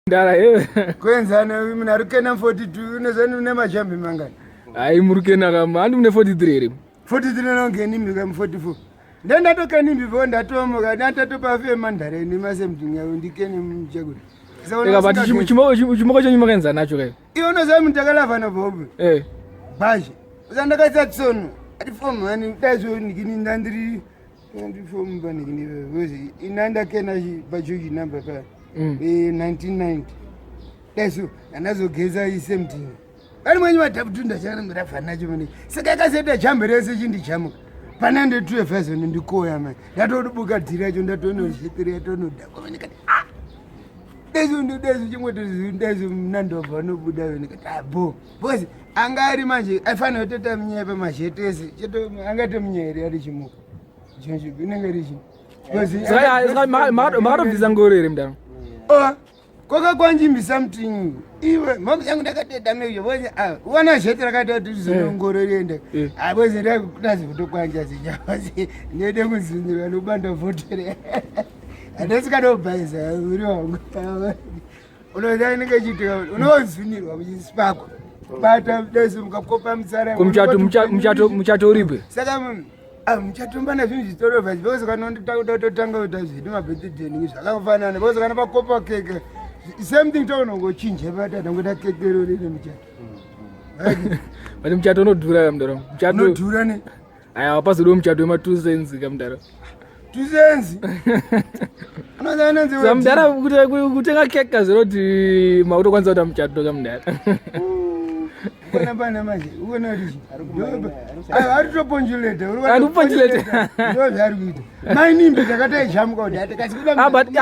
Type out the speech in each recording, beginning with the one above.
Mdara eh. Kuenzana munhu ari kena 42 unozani une majambi mangani? Hayi muri kena kama handi mune 43 here? 43 nonge nimbi kam 44. Ndendatoka nimbi vo ndatomoka ndatatopa mandare nemasemdinga ndikene muchakuri. Eka but chimoko chenyu makaenza nacho kai. Iwe unoziva munhu takalavana bobe. Eh. Baje. Uzandakaita tsono. Ati form 1 daizo ndikini ndandiri 24 panikini because inandakena pajoji number pa 1990 daiso andazogeza isemdini ari mwenye madhabutunda chana mirafa nacho mene saka yakazoita jambe rese chindijamuka pana ndetwefazoni ndikoya mani ndatodubuka dhiri yacho ndatonozhitiri yatonodhakwa mene kati ah daiso ndidaiso chimwe daiso mnandobva anobuda vene kati ah bo because anga ari manje aifanira kutoita munyaya pamazhetese chete angaite munyaya here ari chimuka inenge richi makatobvisa ngoro here mudaro oh, koka kwanjimbi something iwe mom yangu ndakateta meyo vozi ah wana zhete rakaita kuti rizonongoro eh. riende eh. ah vozi ndazi kutokwanja zinyamazi ndede kuzinirwa nokubanda votere handisi kanobhaiza uri wangu unoziva inenge ichiitika unozunirwa kuchisipakwa bata desi mukakopa mutsara muchato muchato muchato uripi saka ah, muchatombana zvinhu zvitorova because kana totanga kuita zvedu mabirthday ningi zvakafanana because kana pakopa keke same thing tounongochinja bata tangoita keke rorine muchato but muchato unodhura mudaro muchato unodhura ne Aya wapazodiwa muchato wema 2 cents kamudara. 2 cents. Mudara kutenga cake kazero kuti mautokwanisa kuita muchato kamudara. Kana pana manje uona kuti ari toponjuleta ari kuponjuleta ndo zvaari kuita mainimbi takataijamuka kuti ah, but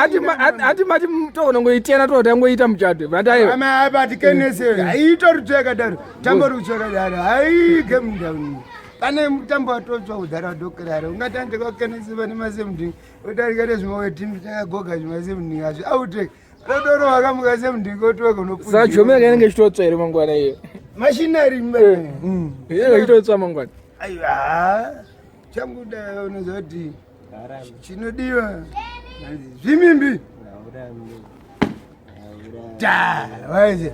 ati mati toonongoitena totangoita muchato but aiwa but kenese aitori tsveka tambo rutsveka daro hai game down pane mutambo watotswa kudhara wadokiraro ungatande kwakenesiva nemasemding otarika nezvimawetimi takagoga zvimasemding azvi aute rodoro wakamuka semding otoka unosa jomeka inenge ichitotsva here mangwana iyo mashinari eh. inenge ichitotsva mangwana aiwa changuda unoziva kuti chinodiwa zvimimbi ta waize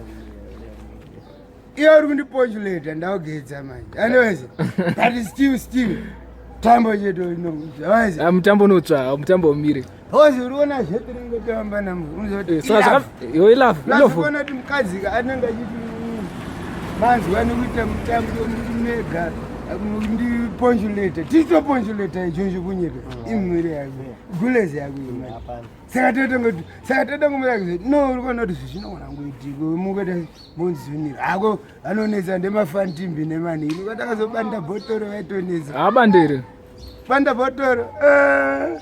iye uri kundiponjuleta ndaugedza manje anoweze but still still tambo chetu waize ah, mutambo unotsva mutambo umire hozi uriona zvetu ringotamba namuilavuona kuti mukadzi anenge achiti manzwa nekuita mutambo mega ndiponjuleta tichitoponjuleta ichoncho kunyepa imhuri yako gulezi yako imani saka totongoti saka totongomira kuzoti no uri kuona kuti zvinogona kungoitika mukuita monzunira hako vanonetsa ndemafantimbi nemani ini kwatakazobanda bhotoro vaitonetsa habandere banda bhotoro eh.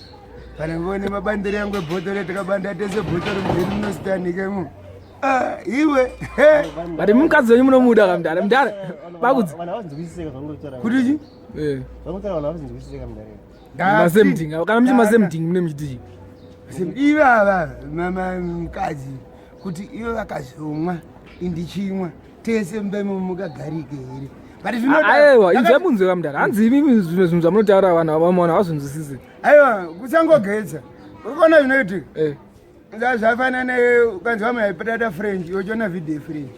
pane vone mabandere yangu ebhotoro takabanda tese bhotoro mudeni munositanike ah, iwe but mukadzi wenyu munomuda kamdara mdara bakudzi kuti chi eh. Masemding kana muchi masemding mune muchiti ivava mama mukadzi kuti ivo vakazomwa indichimwa tese mbemo mukagarike here but aiwa inzwa munzwe kamdara hanzi imi zvimwe zvinhu zvamunotaura vanhu vamona havazvinzwisisi aiwa kusangogedza uri kuona zvinoitika eh. Zvafanana ukanzwa vamwe vaipatata French wochiona video French.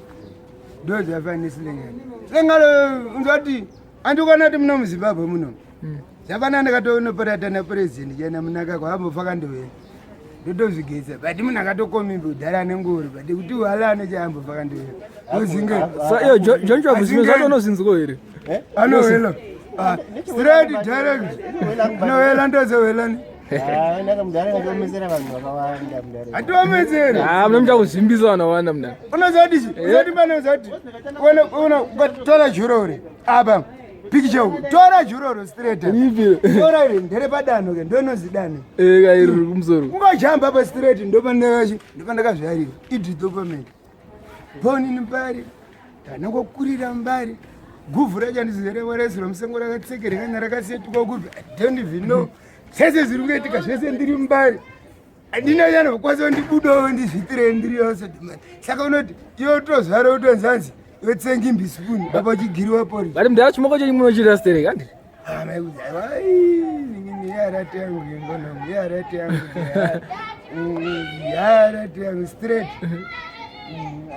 Ndo zvafanana nesilengano. Silengano unzwa kuti andikuona kuti muno muZimbabwe muno. Hmm. Zvafanana ndakatonoparata napresident chena munaka kwambofa kandowera. Ndotozvigeza but munhu akatokomimbi kudhara ane ngoro but kuti wala ane chaambofa kandowera. Ozinge. Sa iyo John Chavu zvimwe zvacho unozinzwa here? Eh? Anowela. Ah, straight direct. Anowela ndozowela. Atiomesera. Ah, munomuita kuzvimbisa vanhu vakawanda mudare. Unozati chi? Eh? Unozati pana uzati. Una una ukatora jurori apa. Picture uku. Tora jurori straight. Ripi? Tora iri ndere padano ke ndonozi dano. Eh, ka iri kumusoro. Ungojamba pa straight ndopandakachi ndopandakazvarira. Idzi dopamine. Poni mbari. Tana mbari. Guvhu racho handizere musengo rakatsekereka rakasetuka kupi. I don't even know. Zvese zviri kungoitika zvese ndiri mbari handina yana kukwanisa kundibudawo ndizviitire ndiri yose saka unoti iwe utozvara utonzanzi iwe tsengimbi spoon apa uchigiriwa pori but mudhara chimoko chenyu munochita stereki handi ah, Yarati yangu yengono, yarati yangu. Yarati yangu straight.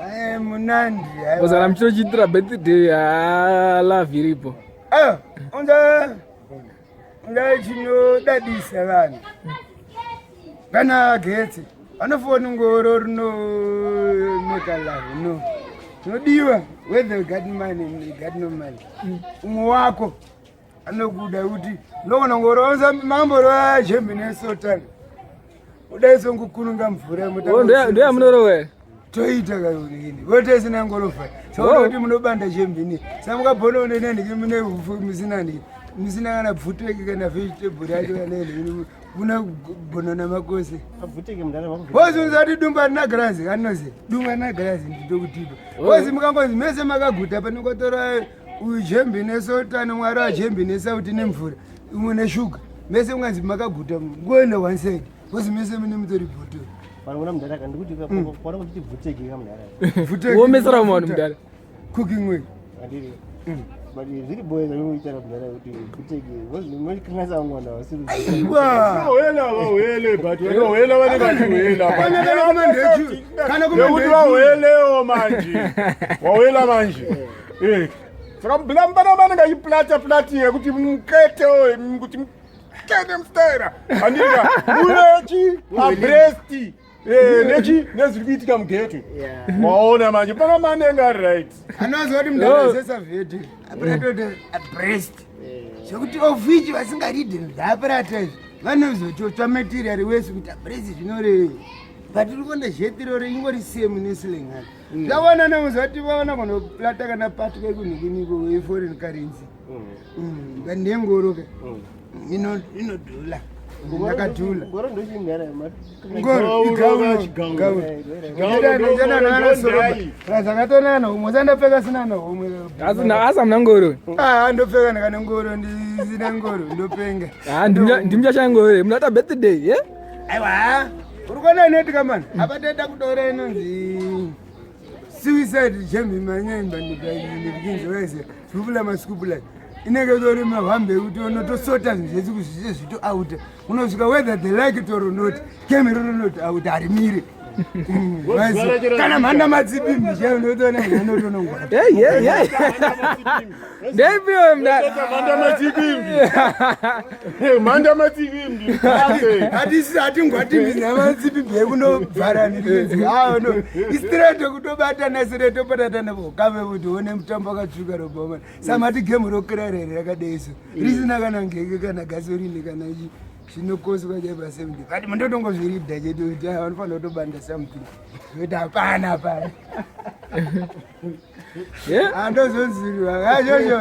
Aye munandi. Kozana muchitochiitira birthday ha love iripo. Ah, unza unza chinodadisa vanhu. Kana getsi vanofona ngoro rinomeka love no. Tinodiwa whether you got money you got no money. Umwe wako anokuda kuti unogona ngoroza mambo rwajembi nesotani udai songukununga mvura ndoyamunorowe toita kaini votesina ngorofa sakuti munobanda jembini samukabhona unenenhiki mune ufu musina nhiki musina kana bvuteki kana vegetable yacho kana nhiki muna bhonona makosi vozi usati dumba rina girazi kanozi dumba rina girazi nditokutipa vozi mukangozi mese makaguta panongotora uyu jembi nesotani mwari wajembi nesauti nemvura umwe neshuga mese munganzi makaguta ngoenda one side vozi mese mune mutori bhoto womesera mwana mudhara cooking way zviri boe zvavinoitara mudhara kuti bvuteke mochikanganisa vamwe vanhu havasiri vahwela vahwele but vahwela vanenge vachihwela nekuti vahwelewo manje wahwela manje eh. Saka mblambana vanenge achiplata plati yekuti mukete kuti mukete mustera andika munechi abresti eh, nechi nezviri kuitika mugeto waona manje pana manenge ari right anoziva kuti mndaazesa vhete apratoti abrest zvekuti of which vasingaridi zvaapurata izvi vanozototsva material wese kuti abrest zvinorevei but uri kuona zhetiro ringori same nesilengana mm. Ndawana namuzati vaona kunoplata kana pati kekunhikiniko yeforeign currency. Mm. Ndengoro ke. Ino inodhula. Ndakadhula. Ngoro ndochingara Ngoro igauno. Gauno. Razakatonana umwe sandapfeka sina naumwe. Asi na asa mna ngoro. Ah ndopfeka ndakane ngoro ndisina ngoro ndopenga. Ah ndimchashaya ngoro. Mnata birthday, yeah? Aiwa. Uri kuona inoitika mani? Apa taida kutora inonzi suicide jembi manyemba ndikinzi wese zvupula maskupula inenge itori mavhambe ekuti unotosota zvinhu zvese kuzvise zvito auta unosvika whether they like it or not game rinoti auta harimire kana mhanda matsipimbi chaiyo ndotoona ndotonongwa ndeipiwe mhanda matsipimbi mhanda matsipimbi hatisi hatingwatimbi namatsipimbi ekunobvara no isireto kutobatana sireto patatana kave kuti one mutambo akatsvuka roboma samati gemu rokirarere rakadeiso risina kana ngeke kana gasorini kana chi zvinokoswa chaipa seventy but mundotongozviridha chete kuti vanofanira kutobanda something kuti hapana hapana andozonziriwa achocho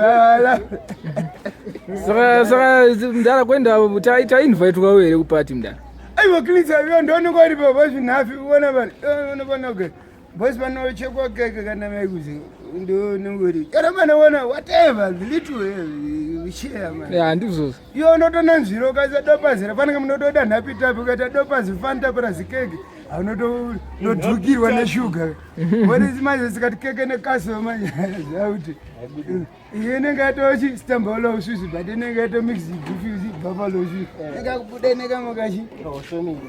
saka saka mdara kwenda tainvitwawo here kupati mdara aiwa klisa ivo ndonenge uri pa zvinhafi uona vanhu unofana kugara bosi panochekwa keke kana maikuzi ndonenge uri kana manaona whatever the little share man ya ndizvozvo iwe unotonanzvira ukaisa dopazira panenge munotoda nhapitapi ukaita dopazi fanta purazi keke unotodhukirwa neshuga orisi manje sikati keke nekaso manje zvauti iye inenge yatochi stambolo ushuzi but inenge yato mix gufizi buffalo ushuzi ikakubuda ine kamwe kachi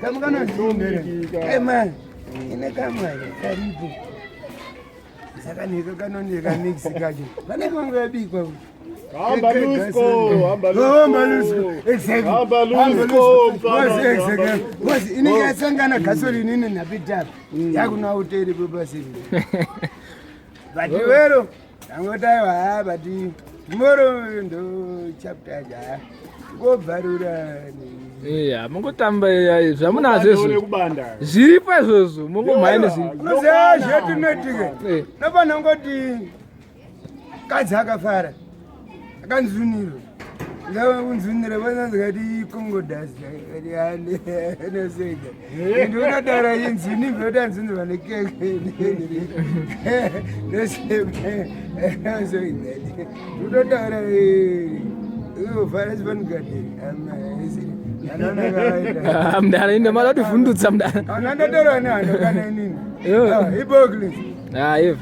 kamwe kanozimbere ema ine kamwe karipo saka niko kanoneka mix kacho vanenge vange vabikwa Hamba Lusco, hamba Lusco. Exactly. Hamba Lusco, exactly. Was inenge yasangana gasoline ine nhapitapi. Yakuna uteri pepasiri. But wero angoti aiwa haa but tomorrow ndo chapter ja. Ngobvarura. Iya, mungotamba zvamunazvo izvo. Kubanda. Zviripo izvozvo, mungomhanya nezviripo. Unoziva zvetinoitika. Nopana ngoti kadzi akafara akanzunirwa ndakunzunira vananzikati congo dust nosoita ende unotaura inzunirwa kuti anzunirwa nekeke nosoita utotaura uvharasipanugadheri mdara inde mada kutivhundutsa mdara anandotaura nehando kana inini iboklis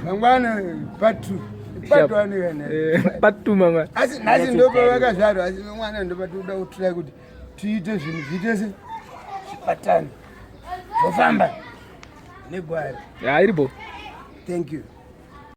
mangwana part two part one kana part two mangwana asi nhasi ndopavakazvarwa asi mangwana ndopatoda kutry kuti Tiite zvinhu zviite se zvibatane, zvofamba negwari. Ya, iripo. Thank you.